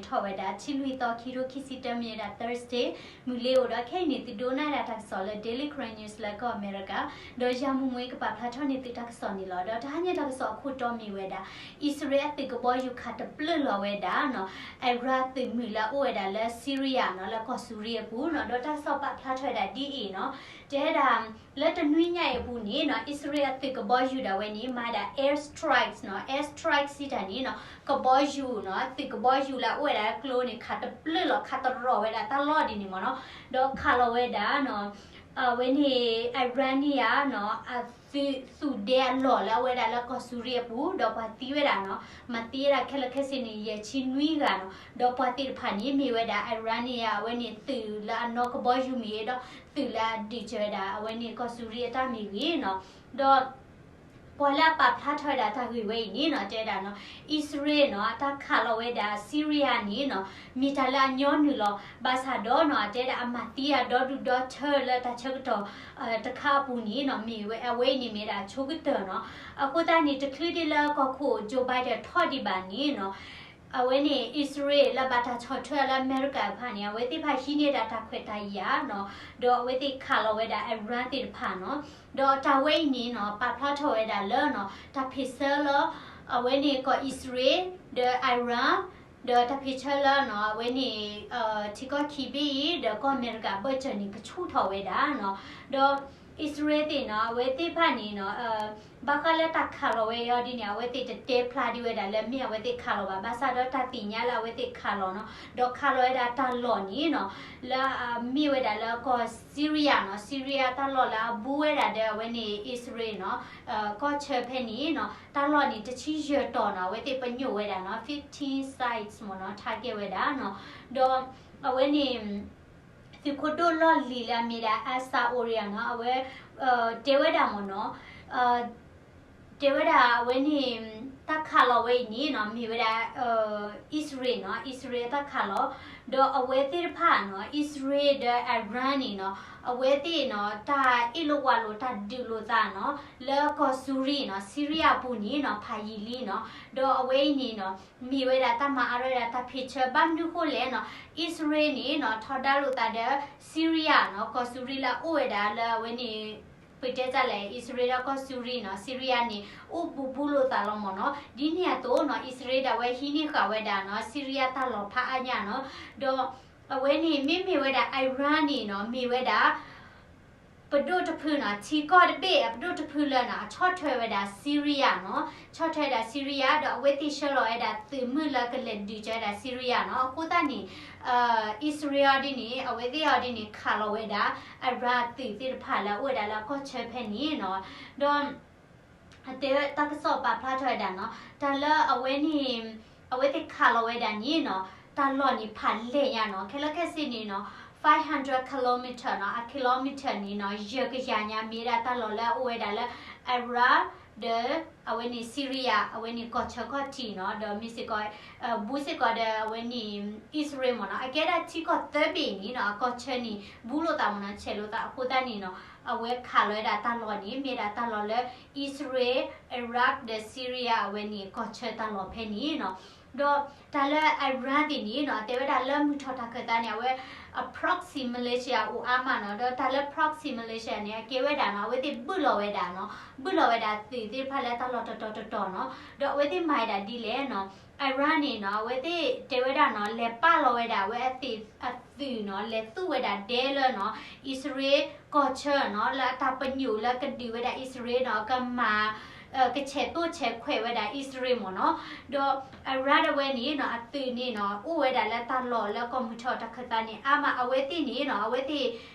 ထီၣ်ဝဲဒၣ် တဆံလွံၢ်သီ ခံကထိခံဆံတၢ မ့ၢ်ဝဲဒၣ် Thursday မုၢ်လ့ၤအိၣ်ဒီး ခဲအံၤန့ၣ် သုဒိကနၣ်ဝဲဒၣ်တၢ်ကစီၣ်လၢ Daily Karen News လၢကီၢ်အမဲရကၤ, ဒီးယၤမူမူကပာ်ဖျါထီၣ်န့ၢ်သုတၢ်ကစီၣ်န့ၣ်လီၤ. ဒီးတဟါညါတၢ်ကစီၣ်အခိၣ်တီမ့ၢ်ဝဲဒၣ် အံၣ်စရ့လးအသုးကဘီယူၤခးတပျၢၢ်လီၤဝဲဒၣ်နီၤ Iraq သုးမုၢ်လၢအအိၣ်ဝဲဒၣ်လၢ Syria နီၤ လၢကီၢ်စူၤရံအပူၤနီၤ. ဒီးတၢ်ကစီၣ်ပာ်ဖျါထီၣ်ဝဲဒၣ်ဒ်အံၤနီၤ, တဲဝဲဒၣ် လၢတနွံညါအံၤအပူၤန့ၣ်နီၤ အံၣ်စရ့လးအသုးကဘီယူၤဒၣ်ဝဲန့ၣ် မၤဒၣ် air strikes နီၤ, air strikes စံးတၢ်န့ၣ်နီၤ ကဘီယူၤနီၤ သုးကဘီယူၤလၢအအိၣ်ဝဲဒၣ်လၢကျိန့ၣ် ခးတပျၢၢ်လီၤ ခးတရီၣ်ဝဲဒၣ်တၢ်လီၢ်ဒ်န့ၣ်မ့ၢ်နီၤ. ဒီးခးလီၤဝဲဒၣ်နီၤ အဝဲန့ၣ် Iranian နီၤ အသုး သုးဒဲအလီၢ်လၢအဝဲဒၣ်လၢကီၢ်စူၤရံအပူၤ ဒီးပှၤသံဝဲဒၣ်နီၤ မၤသံဝဲဒၣ်ခဲလၢာ်ခဲဆ့န့ၣ် ယဲၢ်ဆံနွံဂၤနီၤ. ဒီးပှၤသ့ၣ်တဖၣ်န့ၣ် မ့ၢ်ဝဲဒၣ် Iranian အဝဲန့ၣ်သုးလၢအနီၣ်ကဘီယူၤမ့ၢ်ဂ့ၤဒီး သုးလၢအဒုးစၢၤဝဲဒၣ် အဝဲန့ၣ်ကီၢ်စူၤရံအတၢ်မ့ၢ်ဂ့ၤနီၤ. ဒီး ပှၤလၢအပာ်ဖျါထီၣ်ဝဲဒၣ်တၢ်ဂ့ၢ်ဝဲအံၤန့ၣ်နီၤ တဲဝဲဒၣ်နီၤ အံၣ်စရ့လးနီၤ အတၢ်ခးလီၤဝဲဒၣ် Syria န့ၣ်နီၤ မ့ၢ်တၢ်လၢအညီနုၢ်လီၤ. ဘၣ်ဆၣ်ဒီးနီၤ အတဲဒၣ်အမၤသံအဒီဒူၣ်ဒီထၢလၢတၢ်ဆၢကတီၢ် တခါအပူၤန့ၣ်နီၤ မ့ၢ်ဝဲအဝဲအံၤန့ၣ်မ့ၢ်ဒၣ်ဆိကတၢၢ်နီၤ. အဃိသတးန့ၣ် တချုးဒံးလၢကီၢ်ခိၣ် Joe Biden ထီၣ်ဒံးဘၣ်န့ၣ်နီၤ အဝဲန့ၣ် အံၣ်စရ့လးလၢဘၣ်တၢ်ဆီၣ်ထွဲအီၤလၢအမဲရကၤတဖၣ်န့ၣ် အဝဲသ့ၣ်တဖၣ်ဟံးန့ၢ်ဒၣ်တၢ်ခွဲးတၢ်ယာ်နီၤ, ဒီးအဝဲသ့ၣ်ခးလီၤဝဲဒၣ် Iran သ့ၣ်တဖၣ်နီၤ. ဒီးတၢ်ဝဲအံၤန့ၣ်နီၤ ပာ်ဖျါထီၣ်ဝဲဒၣ်လၢနီၤ တၢ်ဖ့ၣ်ဆၢလၢ အဝဲန့ၣ်ကီၢ်အံၣ်စရ့လး ဒီး Iran ဒီးတၢ်ဖ့ၣ်ဆၢလၢနီၤ အဝဲန့ၣ် ထံကီၢ်ခံဘ့ၣ်အံၤ ဒီးကီၢ်အမဲရကၤဘၢၣ်စၢၤန့ၣ် ကဆူၣ်ထီၣ်ဝဲဒၣ်နီၤ. ဒီးအံၣ်စရ့လးသ့ၣ်နီၤ အဝဲသ့ၣ်တဖၣ်န့ၣ်နီၤ ဘၣ်ဃးလၢတၢ်ခးလီၤဝဲအံၤဒ်န့ၣ် အဝဲသ့ၣ်တတဲဖျါဒံးဝဲဒၣ်လၢမ့ၢ်အဝဲသ့ၣ်ခးလီၤဘၣ်. ဘၣ်ဆၣ်ဒီးတၢ်သ့ၣ်ညါလၢအဝဲသ့ၣ်ခးလီၤနီၤ, ဒီးခးလီၤဝဲဒၣ်တၢ်လီၢ်န့ၣ်နီၤ လၢအမ့ၢ်ဝဲဒၣ်လၢကီၢ် Syria နီၤ, Syria တၢ်လီၢ်လၢအဘူးဝဲဒၣ်ဒီးအဝဲန့ၣ် အံၣ်စရ့လးနီၤ ကီၢ်ဆၢဖဲန့ၣ်နီၤ, တၢ်လီၢ်န့ၣ် တဆံယဲၢ်တီၤနီၤ, အဝဲသ့ၣ်ပညိၣ်ဝဲဒၣ်နီၤ fifteen sites မ့ၢ်နီၤ target ဝဲဒၣ်နီၤ. ဒီးအဝဲန့ၣ် သုးခိၣ်ဒိၣ်လီၢ်လံၤလၢအမ့ၢ်ဒၣ် Issa Oriya နီၤ, အဝဲ တဲဝဲဒၣ်မ့ၢ်နီၤ တဲဝဲဒၣ်အဝဲန့ၣ် တၢ်ခးလီၤဝဲအံၤန့ၣ်နီၤ မ့ၢ်ဝဲဒၣ် အံၣ်စရ့လးနီၤ, အံၣ်စရ့လးတၢ်ခးလီၤ, ဒီးအဝဲသ့ၣ်တဖၣ်နီၤ အံၣ်စရ့လးဒီး Iran န့ၣ်နီၤ အဝဲသ့ၣ်နီၤ တၢ်အ့ၣ်လိာ်ဝးလိာ်တၢ်ဒုးလိာ်သးနီၤ လၢကီၢ်စူၤရံနီၤ Syria အပူၤန့ၣ်နီၤ ဖးယံာ်လံနီၤ, ဒီးအဝဲအံၤန့ၣ်နီၤ မ့ၢ်ဝဲဒၣ်တၢ်မၤအါထီၣ်ဝဲဒၣ်တၢ်ဖ့ၣ်ဆၢ ဘၣ်မနုၤဃိလဲၣ်နီၤ အံၣ်စရ့လးန့ၣ်နီၤ ထီဒါလိာ်သးဒီး Syria နီၤ ကီၢ်စူၤရံလၢအအိၣ်ဝဲဒၣ်လၢအဝဲန့ၣ် ပတဲတၢ်လဲၣ် အံၣ်စရ့လးဒီးကီၢ်စူၤရံနီၤ Syria န့ၣ် အိၣ်ဘူးဘူးလိာ်သးလီၤမ့ၢ်နီၤ, ဒ်န့ၣ်အသိးနီၤ အံၣ်စရ့လးဒၣ်ဝဲဟံးန့ၢ်ဃာ်ဝဲဒၣ်နီၤ Syria တၢ်လီၢ်ဖးအါညါနီၤ, ဒီးအဝဲန့ၣ်မ့မ့ၢ်ဝဲဒၣ် Iran န့ၣ်နီၤ မ့ၢ်ဝဲဒၣ် ပဒိၣ်တဖုနီၤ ထံကီၢ်တဘ့ၣ်အပဒိၣ်တဖုလၢနီၤ အဆီၣ်ထွဲဝဲဒၣ် Syria နီၤ, ဆီၣ်ထွဲဝဲဒၣ် Syria ဒီးအဝဲသ့ၣ်ဆှၢလီၤဝဲဒၣ်သုးမုၢ်လၢကလဲၤဒုးကဲဝဲဒၣ် Syria နီၤ, အဃိသတးန့ၣ် အံၣ်စရ့လးအီၤဒ်န့ၣ် အဝဲသ့ၣ်အီၤဒ်န့ၣ် ခးလီၤဝဲဒၣ် Iran သုးသ့ၣ်တဖၣ်လၢအအိၣ်ဝဲဒၣ်လၢအကီၢ်ဆၢဖဲန့ၣ်နီၤ, ဒီး အတဲဝဲတၢ်ကစီၣ်ပာ်ဖျါထီၣ်ဝဲဒၣ်နီၤ တၢ်လၢအဝဲန့ၣ် အဝဲသ့ၣ်ခးလီၤဝဲဒၣ်န့ၣ်နီၤ တၢ်လီၢ်န့ၣ်ဖးလဲၢ်ညါနီၤ ခဲလၢာ်ခဲဆ့န့ၣ်နီၤ five hundred kilometer နီၤ အ kilometer န့ၣ်နီၤ ယဲၢ်ကယၤညါ မ့ၢ်ဒၣ်တၢ်လီၢ်လၢအအိၣ်ဝဲဒၣ်လၢ Iraq ဒီး အဝဲန့ၣ် Syria အဝဲန့ၣ်ကီၢ်ဆၢခီၣ်ထံးနီၤ ဒီးမ့ၢ်စ့ၢ်ကီး ဘူးစ့ၢ်ကီးဒီးအဝဲန့ၣ် အံၣ်စရ့လးမ့ၢ်နီၤ အကဲဒၣ်ထံကီၢ်သၢဘ့ၣ်န့ၣ်နီၤ အကီၢ်ဆၢန့ၣ် ဘူးလိာ်သးမ့ၢ်နီၤ ဆဲးလိာ်သးအဃိသတးန့ၣ်နီၤ အဝဲခးလီၤဝဲဒၣ်တၢ်လီၢ်န့ၣ် မ့ၢ်ဒၣ်တၢ်လီၢ်လၢ အံၣ်စရ့လး Iraq ဒီး Syria အဝဲန့ၣ် ကီၢ်ဆၢတၢ်လီၢ်ဖဲန့ၣ်နီၤ, ဒီးတၢ်လၢ Iran သ့ၣ်န့ၣ်နီၤ တဲဝဲဒၣ်လၢမုၢ်ထီၣ်တၢ်ခၢၣ်သးန့ၣ် အဝဲ အ proxy militia အိၣ်အါမးနီၤ ဒီးတၢ်လၢ proxy militia န့ၣ် အကဲဝဲဒၣ်နီၤ အဝဲသ့ၣ်ဘုၣ်လီၤဝဲဒၣ်နီၤ ဘုၣ်လီၤဝဲဒၣ်သုးသ့ၣ်တဖၣ်လၢတၢ်လီၢ်တတီၤတတီၤနီၤ ဒီးအဝဲသ့ၣ်မၤဝဲဒၣ်ဒ်လဲၣ်နီၤ Iran န့ၣ်နီၤ အဝဲသ့ၣ်တဲဝဲဒၣ်နီၤ လဲၤပာ်လီၤဝဲဒၣ်အဝဲအသုး အသုးနီၤ လဲၤသူၣ်ဝဲဒၣ်ဒဲလၢနီၤ အံၣ်စရ့လးကီၢ်ဆၢနီၤ လၢအတၢ်ပညိၣ်လၢကဒုးဝဲဒၣ်အံၣ်စရ့လးနီၤ ကမၤ ကဆဲးသိၣ်ဆဲးခွဲးဝဲဒၣ်အံၣ်စရ့လးမ့ၢ်နီၤ, ဒီး Iran အဝဲန့ၣ်နီၤ အသုးန့ၣ်နီၤ အိၣ်ဝဲဒၣ်လၢတၢ်လီၢ်လၢကီၢ်မုၢ်ထီၣ်တၢ်ခၢၣ်သးန့ၣ် အါမး အဝဲသ့ၣ်န့ၣ်နီၤ အဝဲသ့ၣ်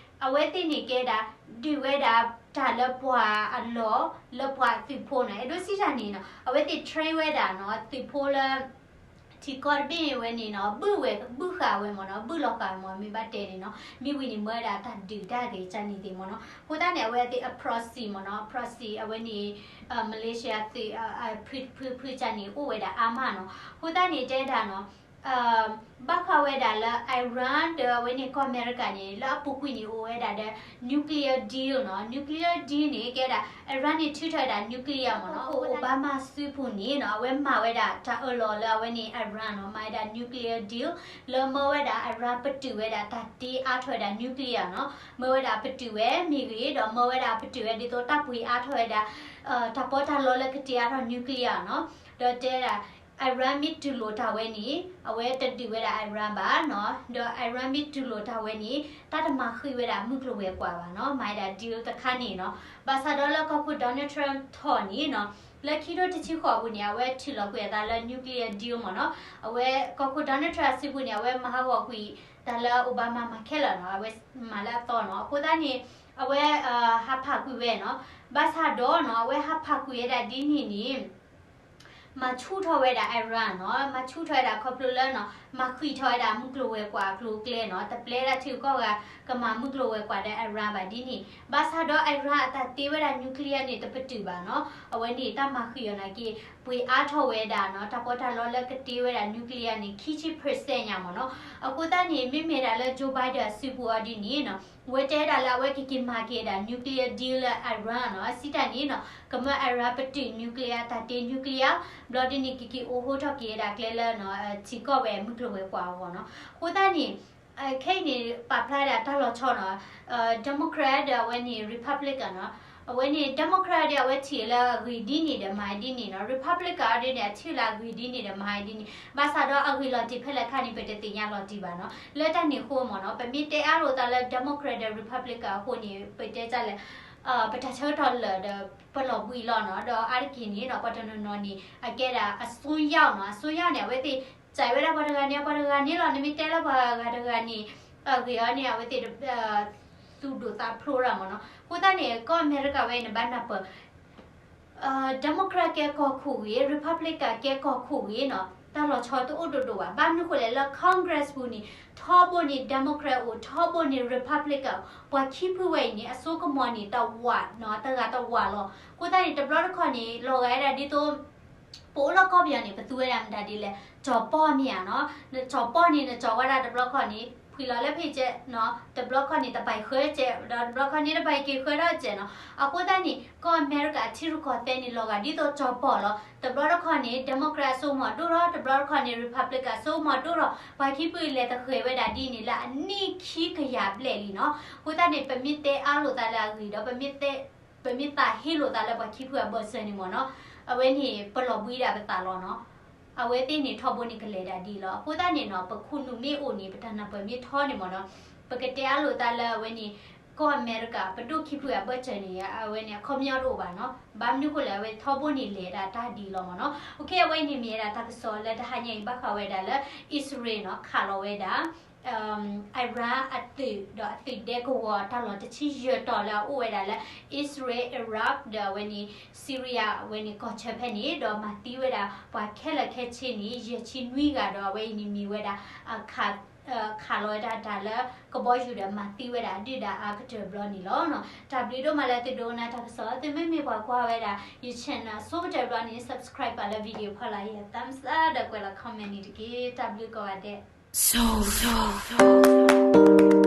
အဝဲသ့ၣ်န့ၣ်ကဲဒၣ် ဒုးဝဲဒၣ်တၢ်လၢပှၤအလီၢ် လၢပှၤသုးဖိနီၤ အဲၣ်ဒိးစံးတၢ်န့ၣ်နီၤ အဝဲသ့ၣ် train ဝဲဒၣ်နီၤ သုးဖိလၢ ထံကီၢ်တဘ့ၣ်ဝဲန့ၣ်နီၤ ဘုၣ်ဝဲ ဘုၣ်ဃာ်ဝဲမ့ၢ်နီၤ ဘုၣ်လီၤဃာ်ဝဲမ့ၢ် မ့ၢ်ဘၣ်တဲန့ၣ်နီၤ မ့ၢ်ဝံၤန့ၣ်မၢဝဲဒၣ်တၢ်ဒုးတၢ်ဂ့ၤကန့ၣ်သ့ၣ်မ့ၢ်နီၤ အဃိသတးန့ၣ် အဝဲသ့ၣ်အ proxy မ့ၢ်နီၤ proxy အဝဲန့ၣ် Malaysia သုး ဖုဖုဖုကန့ၣ် အိၣ်ဝဲဒၣ်အါမးနီၤ အဃိသတးန့ၣ်တဲဒၣ်နီၤ ဘၣ်ဃးဝဲဒၣ်လၢ Iran ဒီးအဝဲန့ၣ်ကီၢ်အမဲရကၤန့ၣ် လၢအပူၤကွံာ်န့ၣ်အိၣ်ဝဲဒၣ်ဒီး nuclear deal နီၤ. Nuclear deal န့ၣ် ကဲဝဲဒၣ် Iran န့ၣ်ထုးထီၣ်ဝဲဒၣ် nuclear မ့ၢ်နီၤ. အိၣ်ဘါမၤစုပူၤန့ၣ်နီၤ အဝဲမၤဝဲဒၣ်တၢ်အၢၣ်လီၤလၢအဝဲန့ၣ် Iran နီၤ မၤဝဲဒၣ် nuclear deal လၢမၢဝဲဒၣ် Iran ပတုာ်ဝဲဒၣ်တၢ်တ့အါထီၣ်ဝဲဒၣ် nuclear နီၤ. မၢဝဲဒၣ်ပတုာ်ဝဲမ့ၢ်ဂ့ၤ ဒီးမၢဝဲဒၣ်ပတုာ်ဝဲဒ်သိးတၢ်ပှ့ၤအါထီၣ်ဝဲဒၣ် တၢ်ပီးတၢ်လီလၢကတ့အါထီၣ် nuclear နီၤ. ဒီးတဲဒၣ် Iran မ့ၢ်တူၢ်လိာ်တၢ်ဝဲန့ၣ် အဝဲတဒုးဝဲဒၣ် Iran ဘၣ်နီၤ. ဒီး Iran မ့ၢ်တူၢ်လိာ်တၢ်ဝဲန့ၣ် တၢ်တမၤဃံးဝဲဒၣ်မုၢ်ကျိၤဝဲၤကွာ်ဘၣ်နီၤ. မၤဝဲဒၣ် deal တခါန့ၣ်နီၤ. ဘၣ်ဆၣ်ဒီးလၢကီၢ်ခိၣ် Donald Trump ထီၣ်န့ၣ်နီၤ လၢခံထိတဆံဃိးပူၤန့ၣ် အဝဲထုးလီၤကွံာ်အသးလၢ nuclear deal မ့ၢ်နီၤ. အဝဲကီၢ်ခိၣ် Donald Trump အစုပူၤန့ၣ် အဝဲမၤဟးဂီၤကွံာ်တၢ်လၢ Obama မၤခဲလၢာ်နီၤ. အဝဲမၤလၢအသီနီၤ. အဃိသတးန့ၣ် အဝဲ ဟးဖးကွံာ်ဝဲနီၤ. ဘၣ်ဆၣ်ဒီးနီၤ အဝဲဟးဖးကွံာ်ဝဲဒၣ်ဒ်န့ၣ်န့ၣ် မၤဆူၣ်ထီၣ်ဝဲဒၣ် Iran နီၤ. မၤဆူၣ်ထီၣ်ဝဲဒၣ်ခီဖျိလၢနီၤ မၤဃံးထီၣ်ဝဲဒၣ်မုၢ်ကျိၤဝဲၤကွာ်အကျိၤအကျဲနီၤ. တပျဲဒၣ်ထံဂုၤကီၢ်ဂၤ ကမၤမုၢ်ကျိၤဝဲၤကွာ်ဒီး Iran ဘၣ်ဒ်န့ၣ်. ဘၣ်ဆၣ်ဒီး Iran အတၢ်တ့ဝဲဒၣ် nuclear န့ၣ် တပတုာ်ဘၣ်နီၤ. အဝဲန့ၣ်တၢ်မၤဃံးအီၤနာ်က့ ပှ့ၤအါထီၣ်ဝဲဒၣ်နီၤ တၢ်ပီးတၢ်လီလၢကတ့ဝဲဒၣ် nuclear န့ၣ် ခံဆံ percent ညါမ့ၢ်နီၤ. အဃိသတးန့ၣ် မ့မ့ၢ်ဒၣ်လၢ Joe Biden အစုပူၤအီၤဒ်န့ၣ်နီၤ ဝဲတဲဒၣ်လၢအဝဲကက့ၤမၤက့ၤဒၣ် nuclear deal လၢ Iran နီၤ. စံးတၢ်န့ၣ်နီၤ ကမၢ Iran ပတုာ် nuclear တၢ်တ့ nuclear ဘျီဒ်န့ၣ် ကက့ၤအိးဟိထီၣ်က့ၤဝဲဒၣ်ကျဲလၢ ထံကီၢ်ဝဲမုၢ်ကျိၤဝဲၤကွာ်အဂီၢ်နီၤ. အဃိသတးန့ၣ် ခဲအံၤန့ၣ် ပာ်ဖျါဒၣ်တၢ်လီၤဆီနီၤ Democrat ဒီးအဝဲန့ၣ် Republican နီၤ. အဝဲန့ၣ် Democrat ဒီးအဝဲထံၣ်လၢအဂ့ၤဒ်န့ၣ်ဒီးမၤဒ်န့ၣ်နီၤ. Republican အီၤဒ်န့ၣ် အထံၣ်လၢအဂ့ၤဒ်န့ၣ်ဒီးမၤဒ်န့ၣ်. ဘၣ်ဆၣ်ဒီးအဂ့ၢ်လီၤတံၢ်ဖဲလဲၣ်ခါန့ၣ် ပတသ့ၣ်ညါလီၤတံၢ်ဘၣ်နီၤ. လၢတၢ်န့ၣ်အဃိမ့ၢ်နီၤ ပမ့ၢ်တဲအါလိာ်သးလၢ Democrat ဒီး Republican အဃိန့ၣ် ပတဲတၢ်လဲၣ် ပတၢ်ဆၢကတီၢ်လၢာ်ဒီးပလီၤဘှံးလီၤနီၤ. ဒီးအါတက့ၢ်န့ၣ်နီၤ ပှၤတနီၤနီၤန့ၣ် အကဲဒၣ်အစွန်းရောက်နီၤ. အစွန်းရောက်န့ၣ် အဝဲသ့ၣ် စံးဝဲဒၣ်ပှၤတဂၤန့ၣ် ပှၤတဂၤန့ၣ်လီၤ. နမ့ၢ်တဲလၢပှၤဂၤတဂၤန့ၣ် အဂ့ၢ်အီၤန့ၣ် အဝဲသ့ၣ် သူၣ်ဒိၣ်သးဖျိးတၢ်မ့ၢ်နီၤ. အဃိသတးန့ၣ် ကီၢ်အမဲရကၤဝဲအံၤန့ၣ် ဘၣ်နၢ်ပၢၢ် Democrat ကဲကီၢ်ခိၣ်ဂ့ၤ Republican ကဲကီၢ်ခိၣ်ဂ့ၤနီၤ တၢ်လီၤဆီတအိၣ်ဒိၣ်ဒိၣ်ဘၣ်. ဘၣ်မနုၤဃိလဲၣ် လၢ Congress ပူၤန့ၣ် ထီဘိန့ၣ် Democrat အိၣ် ထီဘိန့ၣ် Republican အိၣ်. ပှၤခံဖုဝဲအံၤန့ၣ် အစိကမီၤန့ၣ် တဝးနီၤ တဂၤတဝးလီၤ. အဃိသတးန့ၣ် တဘျီတခီၣ်န့ၣ် လီၤဂာ်ဝဲဒၣ်ဒ်သိး ပအိၣ်လၢကီၢ်ပယီၤန့ၣ် ပသူဝဲဒၣ်မတၤဒ်လဲၣ် ကၠီၤပီၢ်မ့ၢ်ဧါနီၤ. နကၠီၤပီၢ်န့ၣ် နကၠီၤဝဲဒၣ်တဘျီခီၣ်န့ၣ် ဖှံလီၤလၢဖဲကဲးနီၤ တဘျီခီၣ်န့ၣ် တပာ်ဃၢကဲး ဒီးတဘျီခီၣ်န့ၣ် တပာ်က့ၤဃၢထီၣ်ကဲးနီၤ. အဃိသတးန့ၣ် ကီၢ်အမဲရကၤအထံရူၢ်ကီၢ်သဲးန့ၣ် လီၤဂာ်ဒ်သိးကၠီၤပီၢ်လီၤ. တဘျီတခီၣ်န့ၣ် Democrat အစိကမီၤဒိၣ်ထီၣ် တဘျီတခီၣ်န့ၣ် Republican အစိကမီၤဒိၣ်ထီၣ် ပှၤခံဖုလဲၤသဃဲၤဝဲဒၣ်ဒ်န့ၣ်လၢအနံၣ်ခံကယၤဘျဲၣ်လံနီၤ. အဃိသတးန့ၣ် ပမ့ၢ်တဲအါလိာ်သးလၢအဂ့ၤဒီး ပမ့ၢ်သးဟ့လိာ်သးလၢပှၤခံဖုအဘၢၣ်စၢၤန့ၣ်မ့ၢ်နီၤ အဝဲန့ၣ် ပလီၤဘှံးဒၣ်ပသးလီၤနီၤ. အဝဲသ့ၣ်န့ၣ်ထီဘိန့ၣ်ကလဲၤဒၣ်ဒ်လီၤ. အဃိသတးန့ၣ်နီၤ ပခိၣ်နူာ်မ့ၢ်အိၣ်န့ၣ် ပတၢ်နၢ်ပၢၢ်မ့ၢ်ထီန့ၣ်မ့ၢ်နီၤ ပကတဲအါလိာ်သးလၢအဝဲန့ၣ် ကီၢ်အမဲရကၤ ပဒိၣ်ခံဖုအဘၢၣ်စၢၤန့ၣ် အဝဲန့ၣ်အခီပညီတအိၣ်ဘၣ်နီၤ. ဘၣ်မနုၤဃိလဲၣ် အဝဲထီဘိန့ၣ်လဲၤဒၣ်တၢ်ဒ်လီၤမ့ၢ်နီၤ. Okay အဝဲအံၤန့ၣ်မ့ၢ်ဝဲဒၣ်တၢ်ကစီၣ်လၢတဟါညါအံၤ ဘၣ်ဃးဝဲဒၣ်လၢ အံၣ်စရ့လးနီၤ ခးလီၤဝဲဒၣ် Iran အသုးဒီးအသုးဒဲကဝီၤတၢ်လီၢ်တဆံယဲၢ်တီၤလၢအအိၣ်ဝဲဒၣ်လၢ အံၣ်စရ့လး Iraq ဒီးအဝဲန့ၣ် Syria အဝဲန့ၣ်ကီၢ်ဆၢဖဲန့ၣ် ဒီးမၤသံဝဲဒၣ်ပှၤခဲလၢာ်ခဲဆ့န့ၣ် ယဲၢ်ဆံနွံဂၤဒီးအဝဲအံၤန့ၣ်မ့ၢ်ဝဲဒၣ် ခးလီၤဝဲဒၣ်တၢ်လၢကဘီယူၤဒီးမၤသံဝဲဒၣ်အဒုၣ်ဒါအါကတၢၢ်ဘျီန့ၣ်လီၤ. တၢ်ဘျုးဒိၣ်မးလၢသုဒိကနၣ်တၢ်ကစီၣ် သုမ့မ့ၢ်ပှၤကွၢ်ဝဲဒၣ်ယ channel အဆိကတၢၢ်ဘျီန့ၣ် subscribe ပာ်လၢ video ဖီလာ် hit thumbs up ဒီးကွဲးလီၤ comment န့ၣ်တက့ၢ်. တၢ်ဘျုးကိးဂၤဒဲး.